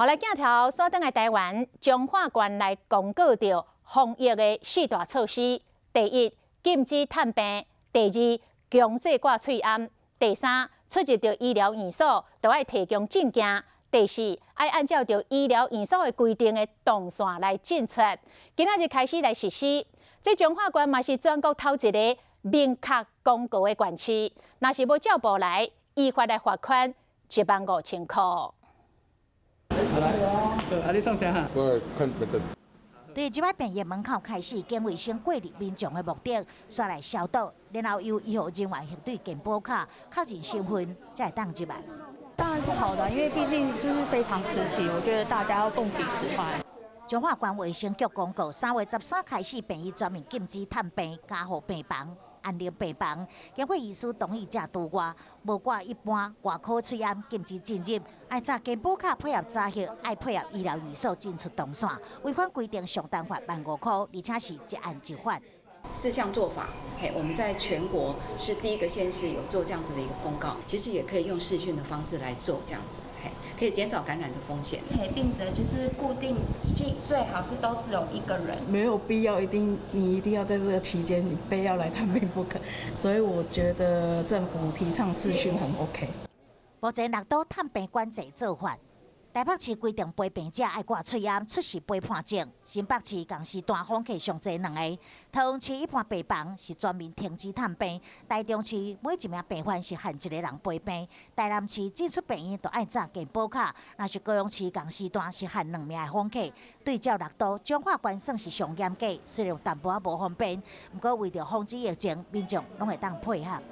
予來鏡頭轉轉來台灣，彰化縣來公告著防疫的四大措施：第一，禁止探病；第二，強制掛喙罨；第三，出入著醫療院所都愛提供證件；第四，愛按照著醫療院所的規定的動線來進出。今仔日開始來實施，這彰化縣嘛是全國頭一个明確公告的縣市，若是無照步來，依法來罰款15,000箍。好來，啊你創啥哈？我看那個。對這擺病院門口開始，警衛先過濾民眾的目的，煞來消毒，然後由醫護人員核對健保卡，確認身份，才會當入來。當然是好的，因為畢竟就是非常時期，我覺得大家要共體時艱。彰化縣衛生局公告，3月13開始，病院全面禁止探病、加護病房、安寧病房，經過醫師同意才除外，無掛一般外科喙罨禁止進入，愛查健保卡配合查核，愛配合醫療院所進出動線，違反規定上重罰15,000箍，而且是一案一罰。四項做法，嘿，我們在全國是第一個縣市有做這樣子的一個公告，其實也可以用視訊的方式來做這樣子，嘿，可以減少感染的風險。陪病者就是固定進，最好是都只有一個人，沒有必要一定你一定要在這個期間你非要來探病不可，所以我覺得政府提倡視訊很 OK。目前六都探病管制做法。台北市規定陪病者愛掛喙罨、出示陪伴證。新北市仝時段訪客上濟兩个。桃園市一般病房是全面停止探病。台中市每一名病患是限一个人陪病。台南市進出病院都愛查健保卡。若是高雄市仝時段是限兩名的訪客。對照六都，彰化縣算是上嚴格，雖然有淡薄仔無方便，毋過為著防止疫情，民眾攏會當配合。